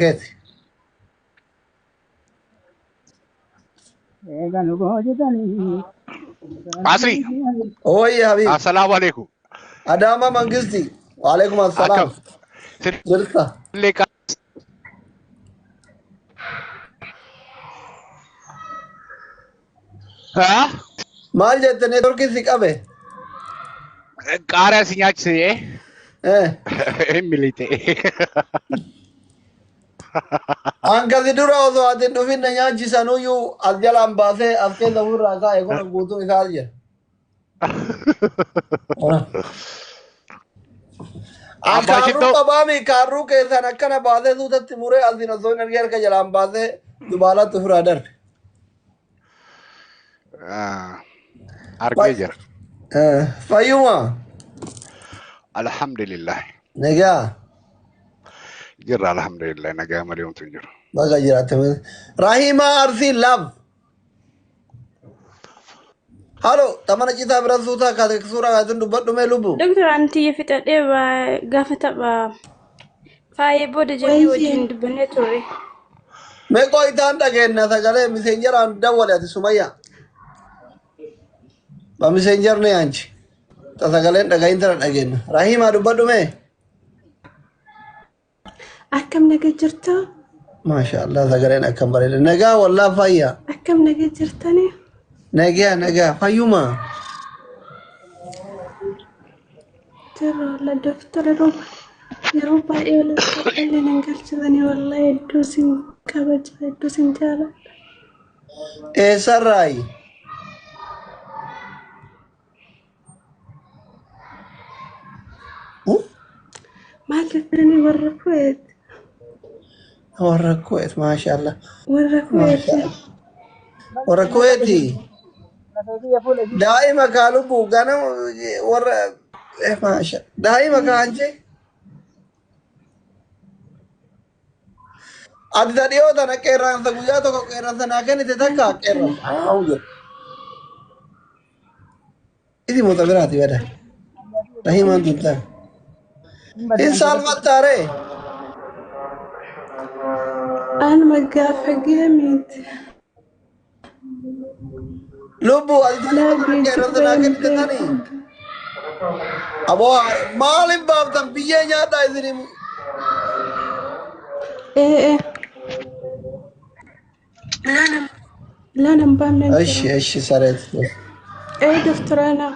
Keeti. Eega nu boojitanii. Asri, Ooyye Habiib. assalaamu alaikum. Adaama Mangisti. Waalaikum assalaam. Akkam? Jirta. Sinillee haa? Maal jette neetworkii si qabe? Qaaraa si nyaachisee Eh. hin milite. Hangasi dura osoo ati hin dhufin na nyaachisanuyyuu as jalaan baasee as keessa ofirraa kaa'e kun guutuun isaa as jira. An Abbaa kaarruu shittoo qabaami kaarruu keessaan akkana baasee suutatti muree asiin osoo hin argee harka jalaan baasee dubaalatti ofirraa darbe. Ah, argee jira. Fayyuma. Alhamdulillah. Nagaa. Jirra alhamdulillah nagaa malee homtuu hin jiru. Baga jiraatte. Rahimaa Arsii love. Halo, tamana citaa bira suutaa kaate suuraa kaatin dubbadhu mee lubbu. Doktor anti fixadhee gaafa tapha faayee booda jennee Wayyee. wajjin dubbannee turre. Mee qo'itaan dhageenna sagalee miseenjaraan dawwale ati Sumayya. Ba miseenjar ne anchi. Ta sagaleen dhagahin tana dhageenna. Rahimaa dubbadhu mee. Akkam naga jirta? Maasha Allah sagaleen akkam bareeda. Nagaa wallaa fayya. Akkam naga jirtani? Nagaa nagaa fayyuma. Jirra walla doktora yeroo yeroo baay'ee wal illee nan galchitanii wallahi hedduu sin kabaja hedduu sin jaaladha. Eessarraayi? Maal jettanii warra Kuweet? Warra Kuweet maasha Allah. Warra Kuweet. Maasha Allah. Warra Kuweeti. Daa'ima kaa lubbu ganama warra maasha daa'ima kaa anche. Ati ta dhiyoo tana qeerransa guyyaa tokko qeerransa naa kennite takka qeerransa. Haa jedhu. Isi moota biraati bada. Rahimaan tun ta'a. Hin saalfattaaree. Anuma gaafa geemiiti. Lubbu ati ta dhiyoo Laa tana qeerransa naa geejjiba hin kennite tani. beeku. Aboo maaliif baaftan biyyee nyaadhaa isinii. Ee ee. Laan hin baafne hin Ishi jiru. ishi sareet. Ee doktora naa.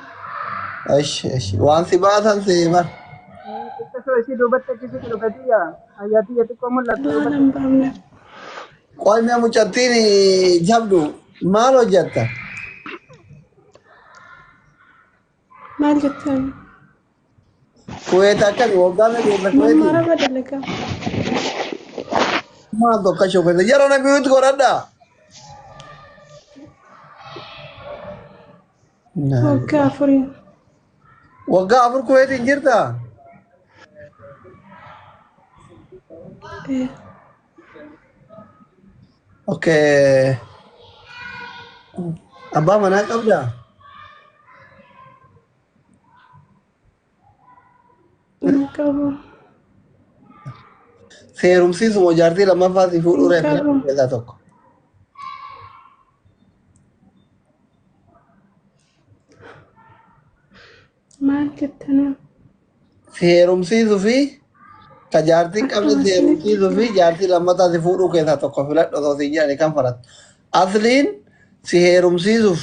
Ishi ishi waan si baasan si bar. Xiqqoo ishii duubatti achi siqi dhufetiyya. Ayyaatiyya xiqqoo mul'attu Laan duubatti. hin baafne. Qoy mee mucattiin jabdu maal hojjatta? Maal jettan? Kuweet akkami waggaa meeqa irra Mamma kuweetiin? araba dalagaa. Maal tokko shofeessa jara na mute godhadha. Waggaa afurii. Waggaa 4 kuweetiin jirta? Ee. Okay. Abbaa manaa qabdaa? Hin qabu. Seerumsiisuma jaartii lammaffaa si fuudhuu Hin reef qabu. keessaa tokko. Maal jettanii? Si heerumsiisuu fi ka jaartii hin qabne Akkam si isinitti heerumsiisuu fi jaartii lammataa si fuudhuu keessaa tokko filadhu osoo siin jedhani kan fudhatu. Asliin si heerumsiisuuf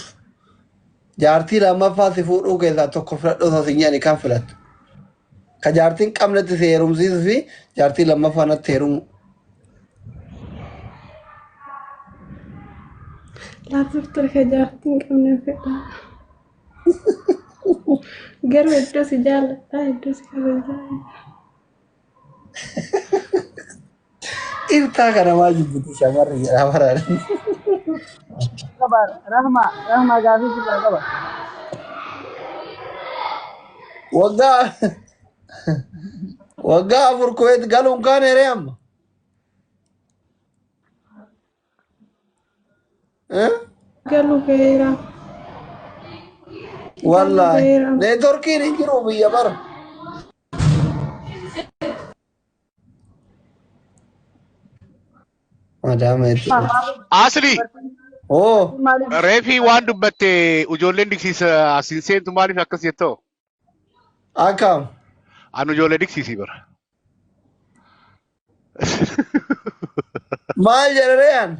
jaartii lammaffaa si fuudhuu keessaa tokko filadhu osoo siin jedhani kan filattu. Ka jaartii hin qabnetti si heerumsiisuu fi jaartii lammaffaa natti heerumu. Laa doktora ka jaartii hin qabne fedha. Garuu iddoo si jaalladha, iddoo si kabajaa. Ibtaa kana maa jibbiti shamarri jedha baraan. Qaba Rahma Rahma gaafii sirraa qaba. Waggaa waggaa 4 Kuweet galuun kaan heree amma. Eh? Galuu gaheera. Galuu Wallaahi. gaheera. Neetworkiin hin jiru biyya bara. Madaama itti. Asli Oo. Maaliif reefii waan dubbatte ijoolleen diksiisa asiin seentu maaliif akkas jettoo? Akkam. Anu ijoollee diksiisii bara. Maal jedha re'aan?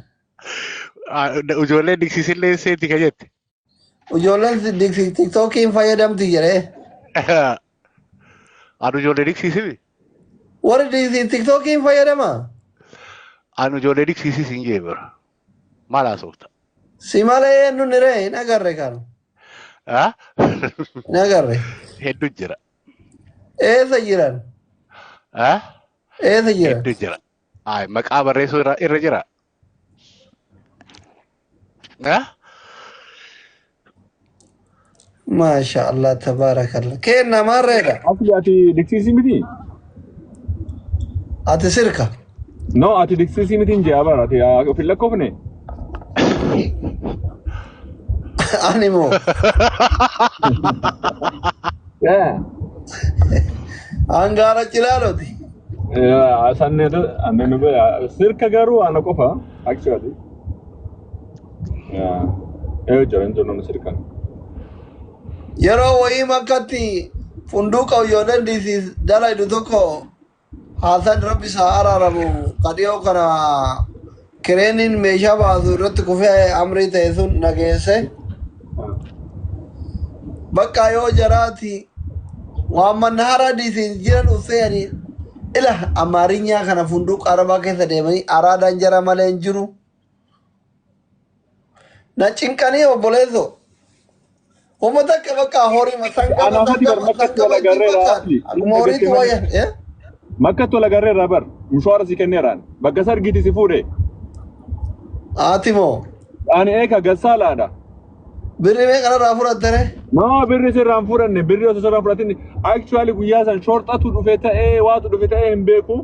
Ijoolleen diksiisillee seenti ka jette. Ijoolleen tiktookiin fayyadamti jedhee. Anu ijoollee diksiisii. Warri tiktookiin fayyadama? Anu ijoollee diksiisii siin jee bara. Maal haasofta? Si malee eenyu ni ree hin agarre kan. Hin agarre. Hedduu jira. Eessa jiran? Eessa jiran? Hedduu jira. Ay, maqaa barreessuu irra jira. Maasha Allah tabaarakallah. Kenna maarreedha. Asli ati diksiisii miti? Ati sirka. No, ati diksiisii miti hin jee bara ati of hin lakkoofne. Ani moo. Yeah. Hangaara cilaaloti. Yeah, sanneetu anneen sirka garuu ana qofa actually. Yeah. Ee jira hin jiru sirka. Yeroo wayii makkatti funduuqa ijoolleen diisiis dalaydu tokko Haasan rabbi isaa araaramu kadhiyoo kana kireeniin meeshaa baasu irratti kufee amrii ta'e sun nageesse. Bakka yoo jaraati waan mannaara diisiin jiran uffeeyanii ila amaarinyaa kana funduuqa arabaa keessa deemanii araadaan jara malee hin jiru. Na cinqanii obboleessoo. Uummata akka bakka horii sangama Anaaf ati bar sangama makkatti wal sangama itti agarreera fakkaata. asli. Akkuma horiitu wayya. Makkatti wal agarreera bar mishwaara si kenneeraan bakka sargiiti si fuudhe. Ati moo Ani eeka gassaalaadha. birri meeqa irraa fudhattare? No, birri sirraan fudhanne birri osoo sirraan fudhatin actually guyyaa san shorxatu dhufe ta'ee waatu dhufe ta'ee hin beeku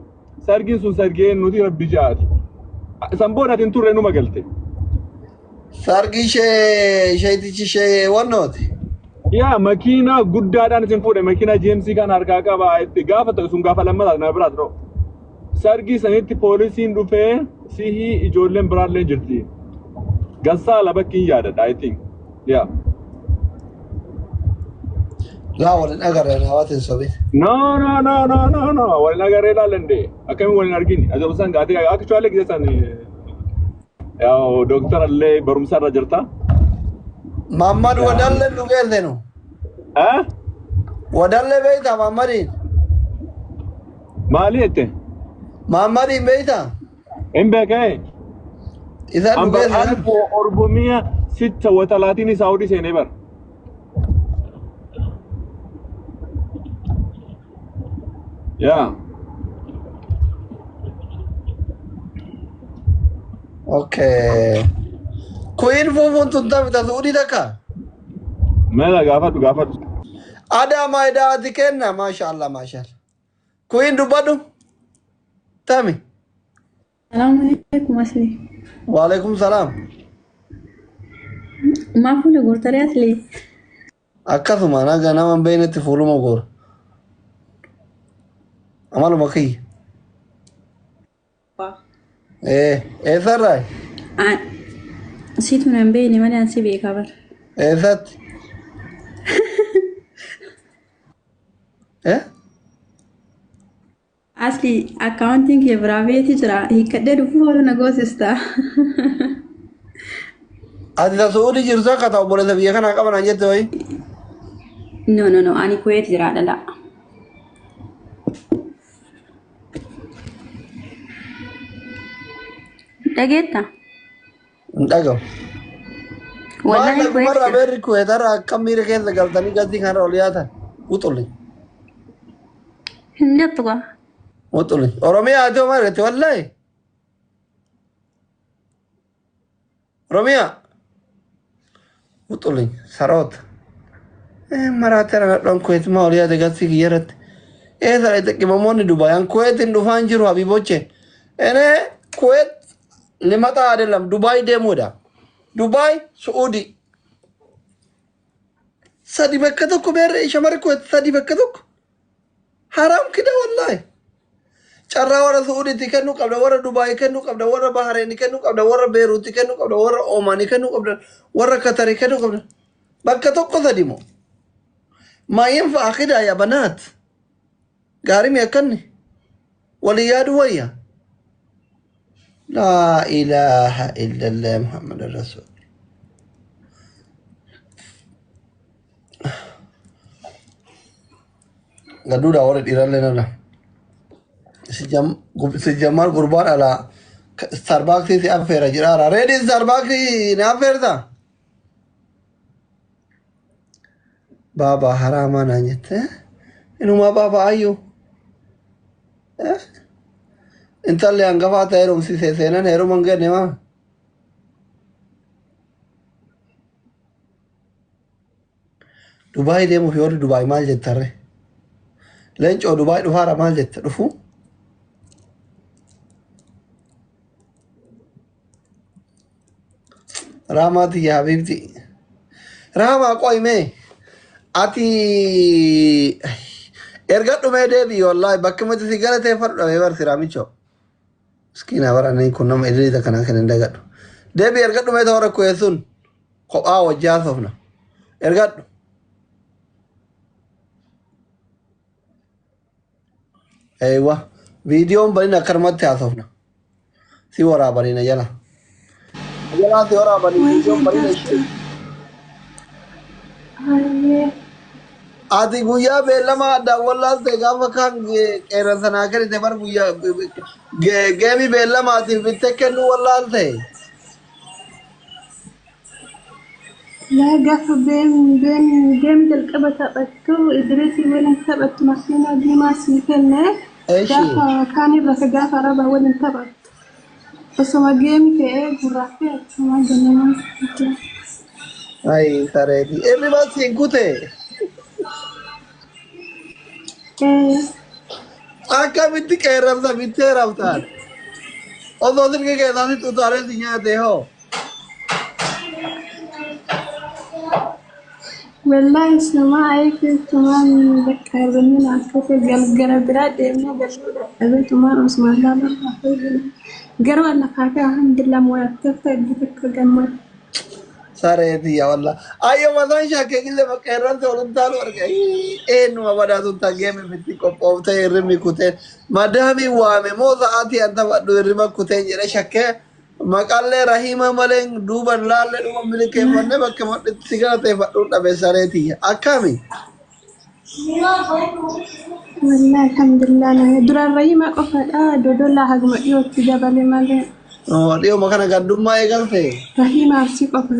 sargiin sun sargee nuti rabbi ja'aati. San booda ati hin turre numa galte. Sargi ishee isheetichi ishee wannooti. Yaa makiinaa guddaadhaan isin fuudhe makiinaa GMC kan harkaa qaba itti gaafa ta'u sun gaafa lammataa na biraat no. Sargii sanitti poolisiin dhufee sihii ijoolleen biraallee jirti. Gassaala bakki hin yaadadha I think. Yaa. Laa waliin agarre hawaati hin sobin. No, no, no, no, no, no. Waliin agarree ilaallan akkamiin waliin argini? Ajaa'iba isaan gaatee actually gisee san yaa doktara illee barumsa irra jirta. Mammad wadallee nu geessenu. Eh? Wadallee beektaa Mammadiin? Maali jette? Mammadiin beektaa? Hin beekee? Isaan nu Ambar geessenu. alfu orbomiya sitta wa talaatiin Saawudii seenee bara. Yaa. Okay. Kuyin fuufuun tun taphata Suudii takka. Meela gaafadhu gaafadhu. Adaa maayidaa ati kenna maasha Allah maasha Allah. Kuyin dubbadhu. Tami. Salaamu alaikum asli. Waalaikum salaam. Maa fuula goortaree asli? Akkasuma naga nama hin beeknetti fuuluma goora. Amaluma kiyya. Ee eessarraa? Siitu nan beekne malee an si beekaa bara. Eessatti? Eh? Asli akkaawuntiin kee biraa beeti jira. Hiikkadhee dhufuu oolu na goosista. Ati ta Suudii jirtu akka ta'u obboleessa biyya kanaa qaban an jette wayi. No no no ani Kuweet jira dhala. Dhageetta? Hin dhagahu. Wallahi Maal Kuweet lagumarraa jira. beerri Kuweetarraa akka miira keessa galtanii gasii kanarra ol yaatan. Uxulli. Hin jettu kaa. Uxulli. Oromiyaa ati homaa argatte wallahi. Oromiyaa. Uxulli. Saroota. Maraatera nadhoon Kuweet maa ol yaate gasii kiyya irratti. Eessa dhaqxe qimamoonni Dubaayaan Kuweetiin dhufaan jiru habiiboche. Enee Kuweet limaxaa adelam Dubaay deemuudha. Dubaay Su'uudii. Sadi bakka tokko beerre shamarri Kuweet sadi bakka tokko. Haram kida wallahi. Carraa warra Su'uudiitti kennuu qabda, warra Dubaayii kennuu qabda, warra Bahareenii kennuu qabda, warra Beeruutti kennuu qabda, warra Oomaanii kennuu qabda, warra Katarii kennuu qabda. Bakka tokko sadi moo? Maa yanfa'a kidaa yaa banaat? Gaarii mi akkanni? Walii yaaduu wayya? Laa ilaaha illallah Muhammad Rasul. Gaduudha warra dhiirallee nana. Si jammaar gurbaan alaa Starbucksii si affeera jedhaara. Reedi Starbucksii ni affeerta? Baabaa haraamaa naan jette. Inumaa baabaa ayyuu. Intalli hangafaa ta'e heerumsiisee seenan heeruma hin genne maa? Dubaay deemuuf warri Dubaay maal jettarre? Leencoo Dubaay dhufaara maal jette dhufu? Raamaa tiyya habiibti. Raamaa qoyimee ati erga dhumee deebii wallaahi bakka miti si galateeffadhu dhabee barsi raamichoo. Miskiina bara inni kun nama idilii kana kan hin dagadhu. Deebii erga dhumee toora ku'ee sun kophaa wajjii haasofna. Ergadhu. Eeywa viidiyoon balina akkanumatti haasofna. Si waraabanii jala. Jalaa si waraabanii viidiyoon balina ishee. Hayyee. Ati guyyaa beellama addaan wallaalte gaafa kaan qeerransa naa kennite bar guyyaa geemii beellamaatiif bittee kennuu wallaalte. Laa gaafa beem jalqaba taphattu Idriisii waliin taphattu makiinaa diimaa sii kenne. Eeshi. Gaafa kaanirra ka gaafa arabaa waliin taphattu. Osoma geemi ka'ee gurraaffee achuma ganamaa jira. Ayi sareeti. Hirriba siin kute. Ee. Akkamitti qeerransa bittee raftaan? Osoo silkii keessaa si utaalee si nyaate hoo? Wallahi sumaa eeguutumaan bakka hirribni akka galgala biraa deemnee galuu dadhabeetumaan osuma ilaaluu hafee garuu lafaa fi alhamdulillah mo'attee hedduu tokko gammadu. Sareeti yaa wallah. Ayyo mataan shakkee qillee bakka qeerransi ol utaalu arge. Eenyuma badhaatu tageeme bitti qophooftee hirribni kuteen. Madaamii waame moo sa'aatii an taphadhu hirriba kuteen jedhe shakkee maqallee Rahiima malee duuban laallee dhuma milkeeffannee bakka madhitti si galateeffadhuun dhabe sareeti. Akkami? Wallahi alhamdulillah duraan Rahiima qofaadha dodolaa haguma dhiyootti dabale malee. Dhiyooma kana gandummaa eegalte. Rahiima Arsii qofa.